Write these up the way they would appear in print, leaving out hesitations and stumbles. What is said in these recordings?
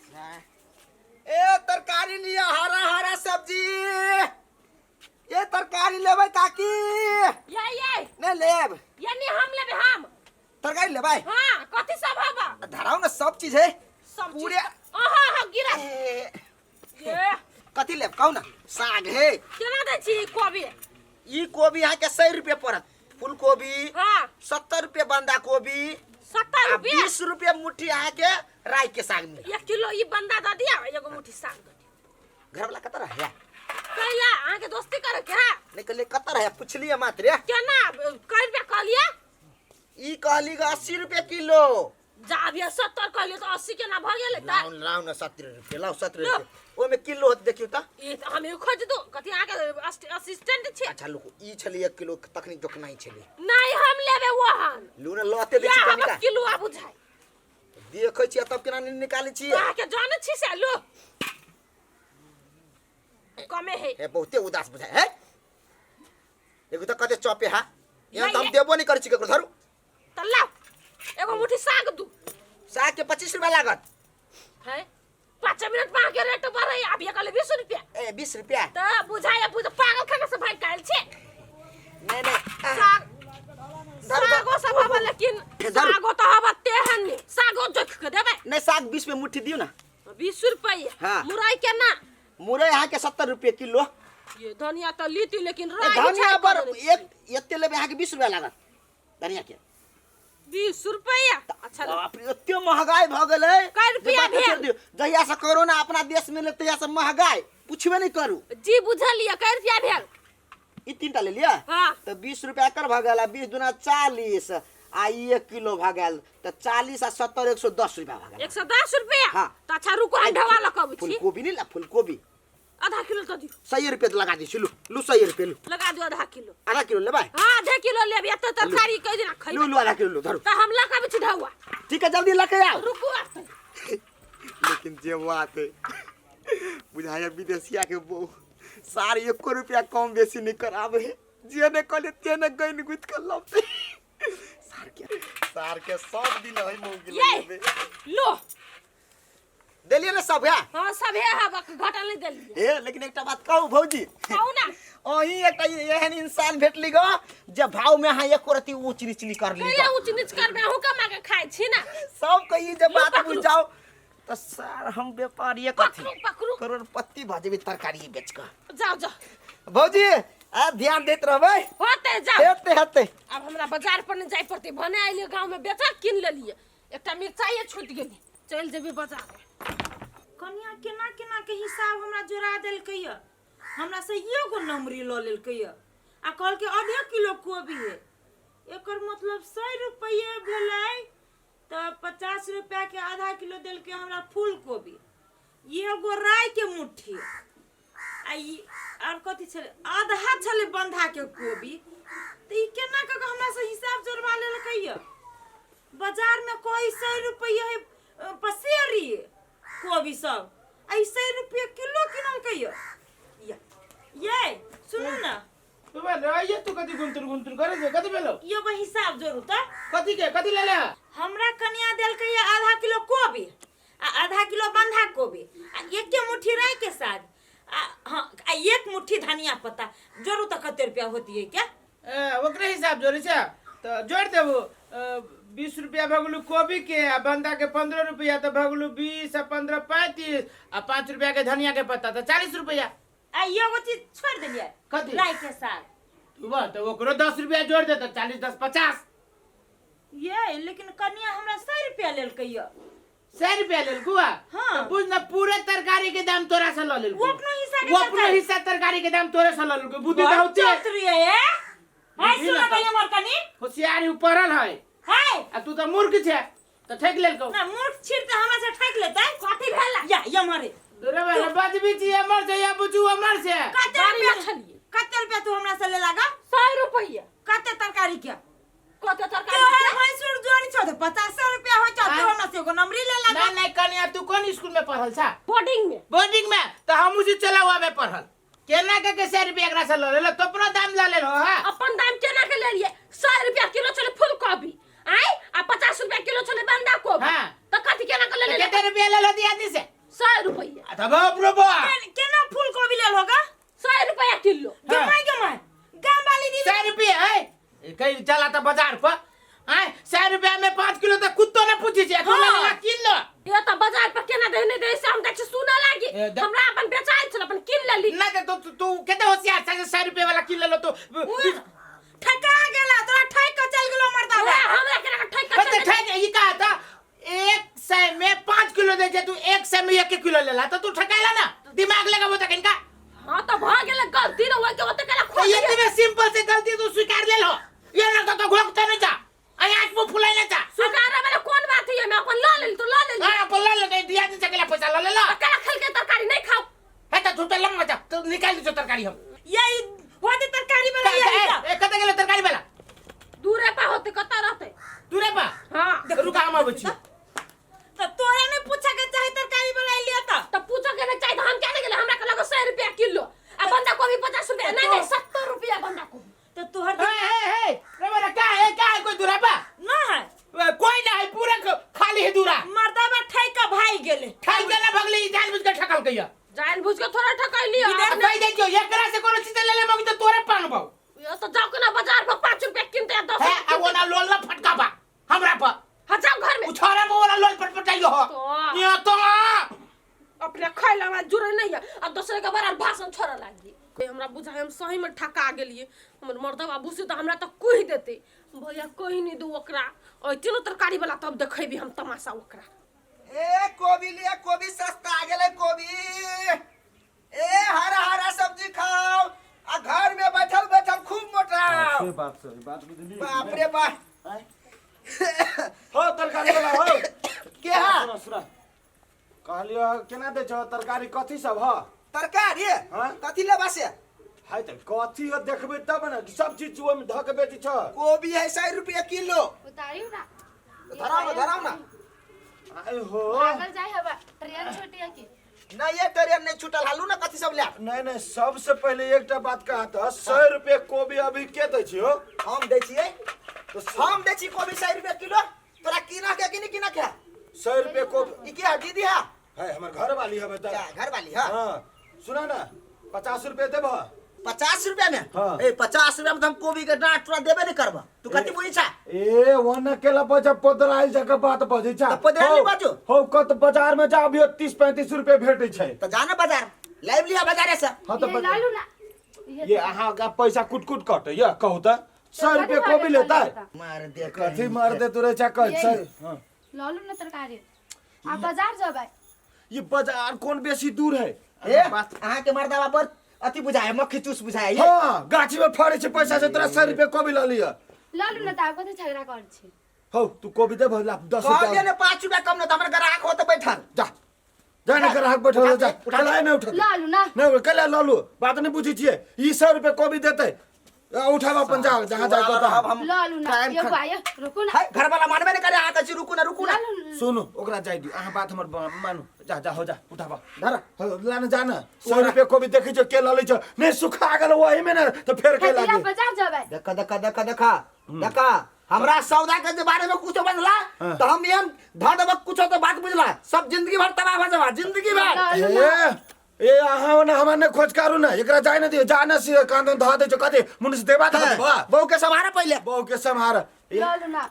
ए तरकारी लिअ, हरा हरा सब्जी। ये तरकारी लेबै काकी? ये ये। नहि लेब? ये नहीं, हम लेबे हम। तरकारी लेबै? हाँ, कथी सब हबा? धराउ ने, सब चीज है। सब चीज। पूरे अहाँ हाँ गिरा। ए, ये। कथी लेब कहू ना? साग है। केना दै छी कोबी? ई कोबी अहाँके 100 रुपये पड़त फूल कोबी। 70 रुपये बंधा कोबी। 70 आ रुपये? 20 रुपये मुट्ठी अहाँके राई के साग मिलत। 1 किलो ई बंदा दऽ दिया, एगो मुट्ठी साग दऽ दिया। घरवाला कतऽ रहै? कैला, अहाँके दोस्ती करे के है? नहि कहलियै कतऽ रहै, पुछलियै मात्र। केना कै रुपया कहलियै? ई कहली ग 80 रुपये किलो। जा, अभी 70 कहलियै तऽ 80 केना भऽ गेलै तऽ? लाउ, लाउ ने 70 रुपये लाउ, 70 लो। रुपये ओहिमे किलो होत, देखियौ तऽ। ई तऽ हम खोज दू, कथी अहाँके असिस्टेंट छी? अच्छा लुकू, ई छलै 1 किलो, तखनी जोखनाइ छलै। नहि, हम लेबै ओहन। लू ने, लते दै या छी। हम कनिका किलो आ बुझाइ। देखै छियै तब केना निकालै छियै। अहाँके जानै छी से लो कमे है। हे, बहुते उदास बुझाइ है, देखू तऽ कते चपे हा यहाँ। तऽ हम नहीं। देबो नहि करै छी ककरो, धरू। तऽ लाउ, एगो मुट्ठी साग दू। साग के 25 रुपया लागत। है, 5 मिनट में अहाँके रेट बढ़ै, अभी कहले 20 रुपया। ए, 20 रुपया। तऽ बुझाइ बुझ, पागल खाना से भागि आयल छै। नहि नहि, आह, साग धरू, धरू। सागो सब हबे लेकिन धरू। सागो तऽ हबे तेहन ने, सागो जोखि के देबै? नहि, साग 20 में मुट्ठी दियौ ने। 20 रुपया? हाँ। मुरई केना? मुरई अहाँके 70 रुपये किलो। ये धनिया तऽ लीती लेकिन ए, राइ धनिया पर एक एते लेबै अहाँके 20 रुपया लागत धनिया के। 20 रुपया? अच्छा। बाप रे, एते महगाई भऽ गेलै कै जे रुपया बात छोड़ि भेल? दियौ। जहिया से कोरोना अपना देश में एलै तहिया से महगाई पुछबे नहि करू। जी, बुझलियै। कै रुपया भेल? ई तीनटा ले लिअ। हाँ। तऽ 20 रुपया एकर भऽ गेल आ 20 दूना 40 आ ई 1 किलो भऽ गेल, तऽ 40 आ 70, 110 रुपया भऽ गेल। 110 रुपया? हाँ। तऽ अच्छा रुकू, हम ढवा लऽ कऽ अबै छी। फूलकोबी नहि ला? फूलकोबी आधा किलो दऽ दियौ। 100 रुपये लगा दै छी, लू लू, 100 रुपये लू। लगा दियौ आधा किलो। आधा किलो लेबै? हाँ, आधे किलो लेब, एते तरकारी कै दिना लू। खैबै? लू, आधा किलो लू, धरू। तऽ हम लऽ कऽ अबै छी ढौआ। ठीक है, जल्दी लऽ के आउ। रुकू आब। लेकिन जे बात है, बुझाइया विदेशिया के बहू सार एको रुपया कम बेसी नहीं करावे है। जे ने कहले ते ने गइन गुथ के लबते सार के सब दिन है मौगी। ये। लगेबे। लो। देलियै ने सब है? हाँ, सब है, हब घटल नहीं देलियै। हे, लेकिन एकटा बात कहू भौजी? कहू ना। अहीं एकटा एहन इंसान भेटली गो जे भाव में अहाँ एको रति ऊंच नीच नहीं कर ली। कैला ऊंच नीच करबै? अहूँ कमा के खाइ छी ना। सब के ई जे बात पकड़ू। बुझ जाओ तऽ सर हम व्यापारी कथी, पकड़ू पकड़ू। करोड़पति भऽ जेबै तरकारी बेच कऽ। जाओ जाओ। भौजी, आ ध्यान दैत रहबै। होते, जाओ। हेतै हेतै। आब हमरा बाजार पर नहीं जाय पड़तै, भने अयलियै गाँव में बेचल कीन लेलियै, एकटा मिरचाइए छूटि गेलै, चलि जेबै बाजार। कनिया केना केना के हिसाब हमरा जोड़ा देलकै यऽ, हमरा से एगो नमरी लऽ लेलकै यऽ आ कहलकै आधे किलो कोबी है। एकर मतलब 100 रुपैए भेलै तऽ 50 रुपैआके आधा किलो देलकै हमरा फूल कोबी, एगो राइके मुट्ठी आ ई आर कथी छलै, आधा छलै बन्धाके कोबी। तऽ ई केना कऽ कऽ हमरा से हिसाब जोड़बा लेलकै यऽ? बाजारमे कोइ 100 रुपैए है पसेरी कोबी सब आ ई 100 रुपैए किलो किनलकै यऽ। ये सुनू ने। तू बा रहिए, तू कथी गुंतुर गुंतुर करे छे? कथी भेलो? यो बा हिसाब जोड़ू तऽ। कथी के कथी ले ले? हमरा कनिया देलकै यऽ आधा किलो कोबी आ आधा किलो बंधा कोबी आ एके मुट्ठी राई के साग आ हाँ आ एक मुट्ठी धनिया पत्ता। जोड़ू तऽ कते रुपया होती है क्या? ए, ओकरे हिसाब जोड़े छे तऽ जोड़ देबो। 20 रुपया भऽ गेलौ कोबी के आ बंधा के 15 रुपया, तऽ भऽ गेलौ 20 आ 15 35 आ 5 रुपया के धनिया के पत्ता, तऽ 40 रुपया। आ एगो चीज छोड़ देलियै। कथी? राई के साग। तू बा तऽ ओकरो 10 रुपया जोड़ दे, तऽ 40 10 50। ये लेकिन कनिया हमरा 100 रुपया लेलकै यऽ। 100 रुपया लेलकू आ? हाँ। तऽ बुझ न, पूरे तरकारी के दाम तोरा से लऽ लेलकू। वो अपनो हिस्सा के वो अपनो तरकारी। हिस्सा तरकारी के दाम तोरे से लऽ लेलकू। बुद्धि तऽ होते चतुर ये है। बुद्धि सुन ना कहीं हमर कनी होशियारी पड़ल है। है। आ तू तऽ मूर्ख छै तऽ ठकि लेलकौ। ना, मूर्ख छिर तऽ हमरा से ठकि लेतै। कथी भेला? या ये मारे। तोरे बा बजबी छी हमर से या बुझू हमर से। कते बारी रुपया में छलियै। कते रुपया तू हमरा से ले लागा? 100 रुपैआ। कते तरकारी के? कते तरकारी तोहर के? भैंसुर जोड़ी छौ तऽ 50 रुपया होइ छौ, तू आँय? हमरा से एगो नमरी ले लागा। नहीं नहीं कन्या, तू कोन स्कूल में पढ़ल छा? बोर्डिंग में। बोर्डिंग में तो हम उसी चला हुआ में पढ़ल। केना के के 100 रुपया एकरा से लऽ लेलो? तो अपनो दाम लऽ लेलो हा। अपन दाम केना के लेलिए? 100 रुपया किलो छलै फूल कोबी आय आ 50 रुपया किलो छलै बंधा कोबी। हाँ। तऽ कथी केना के तो लेलिए? कते रुपया लेलो दियादनी से? त बाप रे बाप। केना फूल कोबी लेल होगा? 100 रुपया किलो। गमाय गमाय गाम वाली दीदी 100 रुपया है कहीं चला त बाजार पर आय 100 रुपया में 5 किलो त कुत्तो न पूछी छै तू हाँ। लेला किन लो। ये त बाजार पर केना दे नहीं दे से हम देखि सुना लागी। हमरा अपन बेचाइल छल अपन किन लेली। ना त तू तू केते होशियार छै 100 रुपया वाला किन लेलो तू। ठका गेला तोरा ठक के चल गेलो मर्दावा। हमरा केना ठक के कते ठक ई का था 100 में 5 किलो दे छै तू 100 में 1 किलो लेला त तू ठकाइला ना दिमाग लगाबो त किनका। हां त भ गेल गलती न होय के ओते केला खो। ये ते सिंपल से गलती तू स्वीकार ले लो ये ना तो घोकते न जा आई आज मुंह फुलाई न जा। स्वीकार वाला कौन बात है मैं अपन ल लेल तो ल लेल। हां अपन ल ले दिया दे सकेला पैसा ल लेला। केला खल के तरकारी नहीं खाओ। है त झूठे लंग जा तो निकाल दे तरकारी हम। ये होते तरकारी वाला ये ए कते गेलो तरकारी वाला? दूरे पा होते कत रहते दूरे पा। हां रुका हम आबै छी। त तोरा ने पूछा के चाहे तरकारी वाला लिया त त पूछा के नहीं चाहे हम क्या गेले हमरा के लगो 100 रुपया किलो आ बंदा कोबी 50 रुपया नहीं नहीं 70 रुपया बंदा कोबी। त तोहर हे हे हे रे बड़ा का है कोई दूरा पा ना है कोई ना है पूरा खाली है दूरा। मर्दावा ठई के भाई गेले। ठई के ना भगली जान बुझ के ठकल कहिया। जान बुझ के थोड़ा ठकैली। इधर कह दे जो एकरा से कोनो चीज ले ले मगी त तोरे पान बाऊ। ये तो जाओ के ना बाजार पर 5 रुपया किनते 10 है आ ओना लोल ना फटका बा हमरा पर। हां जाओ घर में उछारा में वाला लोल फटफटाइयो हो ये तो अपने खाइला में जुरे नहीं है आ दूसरे के बारे भाषण छोड़े लागी। हमरा बुझाय हम सही में ठका गेलिए। हमर मर्दवा भूसी त हमरा त कहि देते भैया कहि नहीं दू ओकरा ओइ तीनों तरकारी वाला तब देखैबी हम तमाशा ओकरा। ए कोबी लिया कोबी सस्ता आ गेलै कोबी। ए हरा हरा सब्जी खाओ आ घर में बैठल बैठल खूब मोटाओ। से बात सही बात बुझली। बाप रे बाप। हो तरकारी वाला हो के हा? सुना सुना कहलियो केना दै छौ तरकारी कथी सब ह? तरकारी हाँ? कथी लेबा से? है त कथी हो देखबै तब न सब चीज ओहिमे धऽ के बेचै छ। कोबी है 100 रुपया किलो। उतारियो ना धराओ ना धराओ ना। आइ हो भागल जाय हवा ट्रेन छूटी है की? नहीं ये ट्रेन नहीं छूटल हालू ना कथी सब ले। नहीं नहीं सबसे पहले एकटा बात कहा त 100 रुपया कोबी अभी के दै छी हो? हम दै छियै तो हम दै छी कोबी 100 रुपया किलो। तोरा कीना के कि नहीं कीना के? 100 रुपया कोबी ई के है दीदी है? है हमर घर वाली है बता। घर वाली है। हां सुना ना 50 रुपया देबह? 50 रुपया में? हाँ। ए 50 रुपया में तो हम कोबी के डांट तोरा देबे नहीं करबा। तू कथी बुझै छा? ए ओना केला बजा पोदराइल जगह बात बजै छा। त पोदराइल नहीं बाजू? हो कत बाजार में जा अभी 30-35 रुपया भेटै छै। त जा ना बाजार लाइव लिया बाजारे से। हां त ये लालू ना ये अहाँ का पैसा कुट कुट कटै या कहू त 100 रुपया कोबी लेतै? मार दे कथी मार दे तोरे छा कह ये। 100। हां लालू ना तरकारी आ बाजार जबै। ये बाजार कौन बेसी दूर है? ए अहाँ के मर्दावा पर अति बुझाए मक्खी चूस बुझाए। हां गाछी में फड़ै छै पैसा से तोरा 100 रुपया कोबी ल लिया। लालू ना त आब कथी झगड़ा कर छी? हो तू कोबी दे भला 10 कहलिए रुपया ने 5 रुपया कम न त हमर ग्राहक हो त बैठल। जा जा ना ग्राहक बैठल जा उठा नहीं उठा लालू ना नहीं कला लालू बात नहीं बुझै छियै ई 100 रुपया कोबी देतै उठाब अपन जा जहां जाय अब के हम लालू ना टाइम ये भाई रुकू ना। हाय घर वाला मानबे नहीं करे अहाँ कहै छी रुकू ना रुकू ना। लालू सुनू ओकरा जाय दियौ अहाँ बात हमर मानू जा जा हो जा उठाब धर लाने जा ना 100 रुपया कोबी देखै छियै के ल लै छै नहीं सुखा गेल ओही में ने त फेर के लागी। बाजार जबै। देखा देखा देखा देखा देखा हमरा सौदा के बारे में कुछो बजला त हम एहन धऽ देबक कुछो तो बात बुझला सब जिंदगी भर तबाह भ जबा जिंदगी भर। ए ए अहाँ ओना हमरा नहि खोज करू ना एकरा जाय न दियौ जा न से कान धऽ दै छौ कथी मुनिस देबा धऽ देबा। बहू के सम्हार पहिले। बहू के सम्हार। लालू ना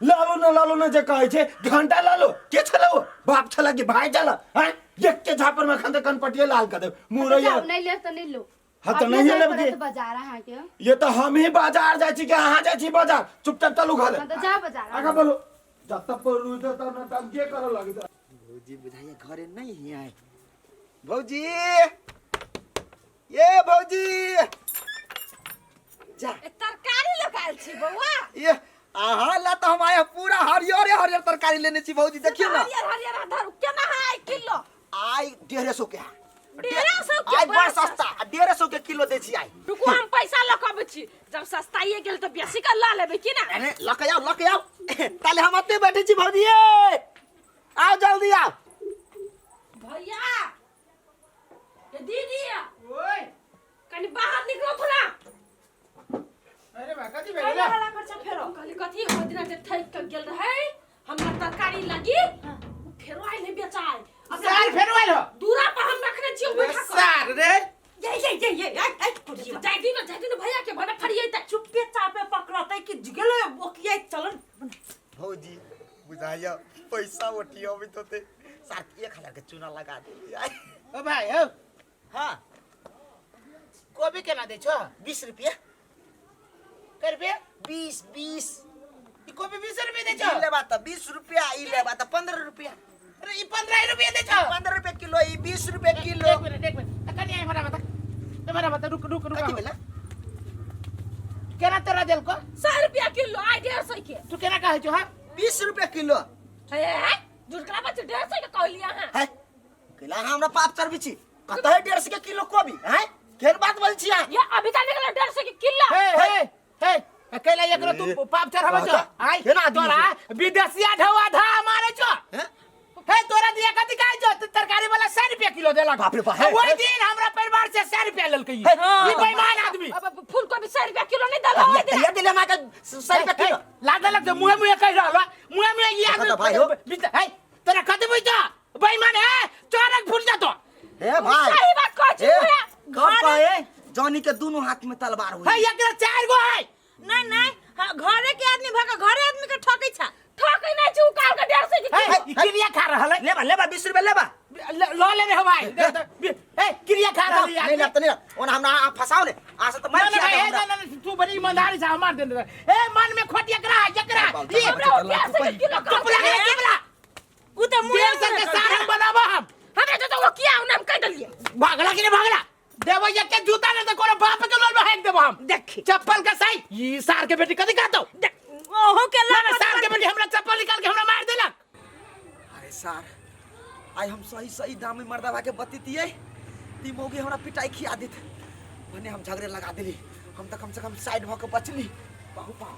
लालू ना लालू ना जे कहै छै घंटा लालू के छलौ बाप छला कि भाई छला हैं एक के झापर में खन कनपटिये लाल कर देब मुरैया। नहीं लेब त नहीं लो। हाँ तो नहीं लेब के बाजार अहाँ के ये तो हम ही बाजार जाइ छी कि अहाँ जाइ छी बाजार चुपचाप चलू घर। हां त जा बाजार आगा बोलो जब तक पर रुइ तब न टंके करऽ लगी। भौजी बुझाइए घरे नहीं ही आए। भौजी ये भौजी जा तरकारी लगायल छी बौआ। ये अहाँ ला त हम आए पूरा हरियर हरियर तरकारी लेने छी भौजी देखियो ना। हरियर हरियर धरू केना है किलो? आई 150 के है। 150 के आई बड़ सस्ता 150 के किलो दै छी आई। रुकू हम पैसा ल के अबै छी जब सस्ताइए गेल त बेसी के ल लेबै की ना? अरे ल के आउ ल के आउ ताले हम अते बैठे छी भौजी आओ जल्दी आओ। भैया ये दीदी ओए कनी बाहर निकलो थोड़ा। अरे बा कथी कैला भेलै? हल्ला कर छ फेरो? कहली कथी ओहि दिना जे ठकि के गेल रहै हमरा तरकारी लगी फेरो आइले बेचाय। सार फेरो आइल हो? दूरा पर हमरा बतियबैत होते। सार 1000 के चूना लगा देली। ओ भाई हो। हाँ। कोबी केना दै छो? 20 रुपया। कै रुपया? 20 20। ई कोबी 20 रुपया दै छो? ई लेबा तऽ 20 रुपया, ई लेबा तऽ 15 रुपया। अरे ई 15 रुपया दै छो? 15 रुपया किलो, ई 20 रुपया किलो। एक मिनट, एक मिनट, कनी हमरा बता, हमरा बता, रुक रुक रुक। कथी भेलै? केना तोरा देलको? 100 रुपया किलो आइ 150 के। तू केना कहै छो? हाँ, 20 रुपया किलो। हे झुटकरा बच्चे, 150 के कहलियै अहाँ। है कैला अहाँ हमरा पाप चढ़बै छी? कतऽ है 150 के किलो कोबी? हैं, केहन बात बोल छी अहाँ? ये अभी तक निकले 150 के किलो। हे हे हे, कैला एकरो तू पाप चढ़ाबै छो? आइ केना आदमी? तोरा विदेशिया ढौआ धा मारै छो। हैं? हे तोरा दिया कथी कहै छो? तू तरकारी वाला 100 रुपया किलो देलक। बाप रे बाप, हे, ओहि हे। दिन हमरा परिवार से 100 रुपया लेलकै ई। हे, ई बेईमान आदमी। अब फूल कोबी 100 रुपया किलो नहीं देलक ओहि दिन। कहिया दिले हमरा के 100 रुपया किलो? लाज देलक जे मुँहे मुँहे कहि रहल, मुँहे मुँहे ई आदमी। देखो तऽ भाई हो। हे तोरा कथी बुझतो बेईमान? है चोरक फूट जातो। हे भाई, सही बात कहै छी। हे, भैया। कब कहे जॉनी के दोनों हाथ में तलवार हे हुई। एकरा चार गो है। नहीं नहीं, हाँ, घरे के आदमी भगा घरे आदमी के ठकै छा। ठकै नहीं छी, उ काल के 150 के हे किलो। ई क्रिया खा रहल है। लेबा लेबा, 20 रुपया लेबा। ल लेने हो भाई। हे क्रिया खा रहल है। नहीं लेब तऽ नहीं लेब। ओना हमरा अहाँ फसाओ ने, अहाँ से तऽ मारि ना, ना, खिया हे, देब हमरा। ना, ना, ना, तू बड़ी ईमानदारी से हमार देने रहे। ए मन में खोट एकरा एकरा ई हमरा ओ 150 के किलो। चुप लगे, चुप ला। उ त मुँहे 150 के सार हम बनाबो हम। हमरा जो तो वो किया हम कह देलिए। भागला कि नहीं भागला? देबो एक के जूता, नहीं तो कोनो बाप के लोल में फेंक देबो हम। देखी। चप्पल के सही ई सार के बेटी कथी कहतो? देख। ओहो के ना ना, सार के बेटी हमरा चप्पल निकाल के हमरा मार देलक। अरे सार, आइ हम सही सही दाम में मर्दाबा के बतितियै ती मौगी हमरा पिटाई खिया देत। भने हम झगड़े लगा देली, हम तऽ कम से कम साइड भऽ के बचली। बाहु बाहु।